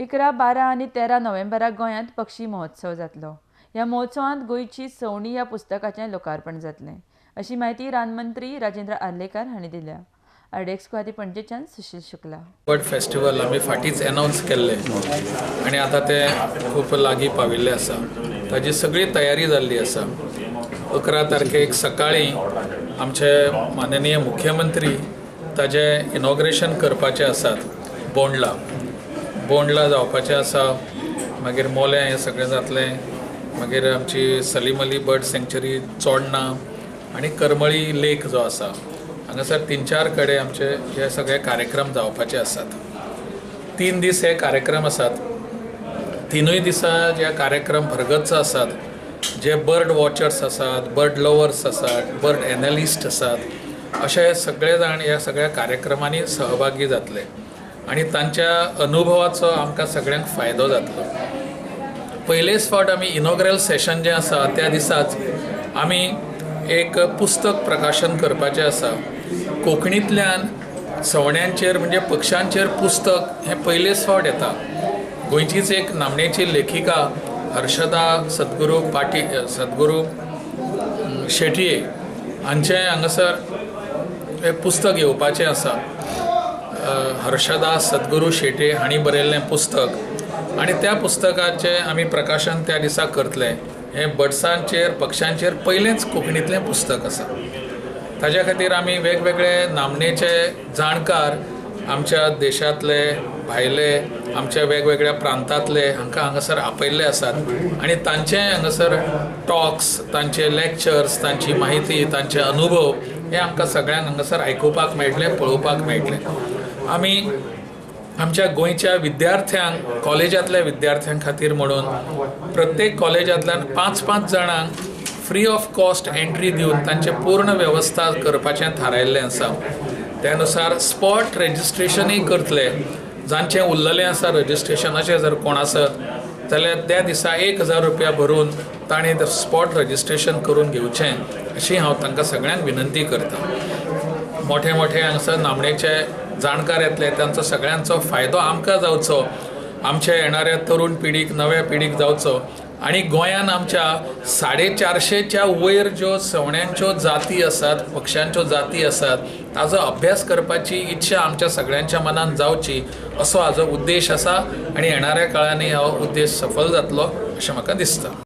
11, 12 आनी 13 नोव्हेंबराक गोंयांत पक्षी महोत्सव जातलो. ह्या महोत्सवांत गोंयची सवणी ह्या पुस्तकाचें लोकार्पण जातलें, अशी म्हायती रानमंत्री राजेंद्र आर्लेकार हांणी दिल्या. आरडीएक्स खातीर पणजेच्यान सुशील शुक्ला. बर्ड फेस्टिवल आमी फाटींच एनावन्स केल्लें आनी आतां तें खूब लागीं पाविल्लें आसा. ताजी सगळी तयारी जाल्ली आसा. 11 तारखेक सकाळीं आमचे माननीय मुख्यमंत्री ताजें इनॉग्रेशन करपाचें आसात. बोंडला जावपाचें आसा, मागीर मोल्यां हें सगळें जातलें, मागीर आमची सलीम अली बर्ड सँक्चुरी चोडणा आनी करमळी लेक जो आसा हांगासर 3-4 कडेन आमचे हे सगळे कार्यक्रम जावपाचे आसात. 3 दीस हे कार्यक्रम आसात. 3 दिसा जे कार्यक्रम भरगच्च आसात, जे बर्ड वॉचर्स आसात, बर्ड लवर्स आसात, बर्ड एनालिस्ट आसात, अशे सगळे जाण ह्या सगळ्या कार्यक्रमांनी सहभागी जातले आनी तांच्या अनुभवाचो आमकां सगळ्यांक फायदो जातलो. पयलेच फावट आमी इनॉग्रल सेशन जें आसा त्या दिसाच आमी एक पुस्तक प्रकाशन करपाचें आसा. कोंकणींतल्यान सवण्यांचेर म्हणजे पक्षांचेर पुस्तक हें पयलेच फावट येता. गोंयचीच एक नामनेची लेखिका हर्षदा सद्गुरू पाटील सद्गुरू शेटये हांचें हांगासर हें पुस्तक येवपाचें आसा. हर्षदा सद्गुरू शेटये हांणी बरयल्लें पुस्तक आनी त्या पुस्तकाचें आमी प्रकाशन त्या दिसा करतले. हें बर्ड्सांचेर पक्षांचेर पयलेंच कोंकणींतलें पुस्तक आसा. ताज्या खातीर आमी वेगवेगळे नामनेचे जाणकार आमच्या देशांतले, भायले, आमच्या वेगवेगळ्या प्रांतांतले हांकां हांगासर आपयल्ले आसात आनी तांचे हांगासर टॉक्स, तांचे लॅक्चर्स, तांची माहिती, तांचे अनुभव हे आमकां सगळ्यांक हांगासर आयकुपाक मेळटले, पळोवपाक मेळटले. आमी आमच्या गोंयच्या विद्यार्थ्यांक, कॉलेजांतल्या विद्यार्थ्यां खातीर म्हणून प्रत्येक कॉलेजांतल्यान 5-5 जाणांक फ्री ऑफ कॉस्ट एंट्री दिवन तांचे पूर्ण वेवस्था करपाचें थारायल्लें आसा. त्यानुसार स्पॉट रजिस्ट्रेशनूय करतले. जांचें उरलेलें आसा रजिस्ट्रेशन अशें जर कोण आसत जाल्यार त्या दिसा 1000 रुपया भरून ताणें स्पॉट रजिस्ट्रेशन करून घेवचें अशी हांव तांकां सगळ्यांक विनंती करता. मोठे मोठे हांगासर नामनेचे जाणकार येतले, तांचो सगळ्यांचो फायदो आमकां जावचो, आमच्या येणाऱ्या तरुण पिढीक, नव्या पिढीक जावचो. आनी गोंयान आमच्या 450च्या वयर ज्यो सवण्यांच्यो जाती आसात, पक्ष्यांच्यो जाती आसात, ताजो अभ्यास करपाची इच्छा आमच्या सगळ्यांच्या मनान जावची असो हाजो उद्देश आसा आनी येणाऱ्या काळांनी हो उद्देश सफल जातलो अशें म्हाका दिसता.